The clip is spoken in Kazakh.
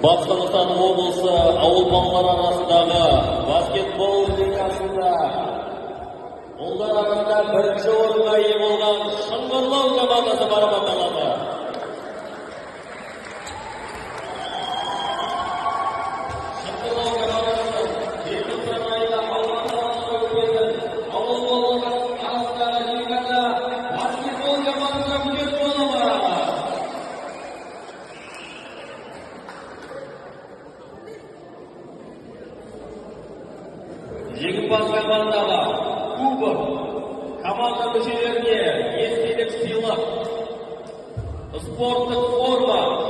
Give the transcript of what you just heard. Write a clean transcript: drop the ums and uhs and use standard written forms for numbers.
Батыс Қазақстан облысы ауыл балалары арасындағы баскетбол лигасында ұлдар арасында бірінші орынға ие болған Шыңғырлау командасы марапатталады. Шыңғырлау командасы желтоқсан айында Алматы қаласында өтетін ауыл балалары арасындағы лигада баскетбол командасына мүддес боламыз. Жеңімпаз командаға кубок, команда мүшелеріне естелік сыйлық, спорттық форма.